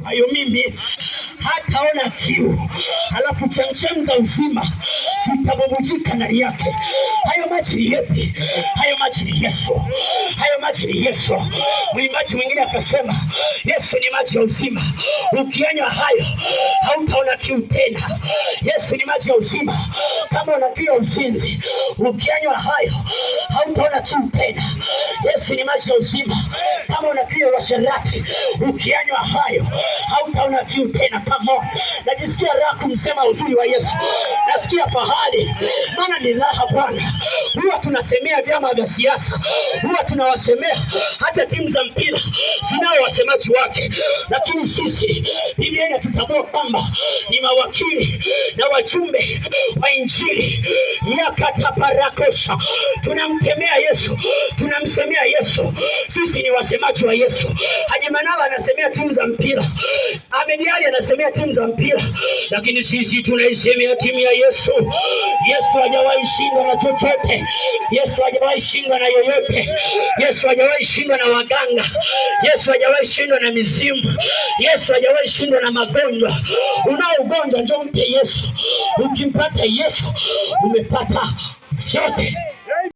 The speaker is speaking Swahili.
Hayo mimi hataona kiu, halafu chemchem za uzima zitabubujika ndani yake. Hayo maji ni yepi? Hayo maji ni Yesu, hayo maji ni Yesu. Mwimbaji mwingine akasema, Yesu ni maji ya uzima, ukianywa hayo hautaona kiu tena. Yesu ni maji ya uzima, kama una kiu ya uzinzi, ukianywa hayo hautaona kiu tena. Yesu ni maji ya uzima, kama una kiu ya uasherati, ukianywa hayo hautaona kiu tena. Come on, najisikia raha kumsema uzuri wa Yesu, nasikia fahari, maana ni raha Bwana. Huwa tunasemea vyama vya siasa, huwa tunawasemea hata timu za mpira zinao wasemaji wake, lakini sisi Biblia inatutambua kwamba ni mawakili na wajumbe wa Injili yakataparakosa. Tunamtemea Yesu, tunamsemea Yesu, sisi ni wasemaji wa Yesu. Haji Manara anasemea timu za mpira, Ahmed Ally anasemea timu za mpira, lakini sisi tunaisemea timu ya Yesu. Yesu hajawahi shindwa na chochote. Yesu hajawahi shindwa na yoyote. Yesu hajawahi shindwa na waganga. Yesu hajawahi shindwa na mizimu. Yesu hajawahi shindwa na magonjwa. Unao ugonjwa, njoo mpe Yesu. Ukimpata Yesu umepata vyote.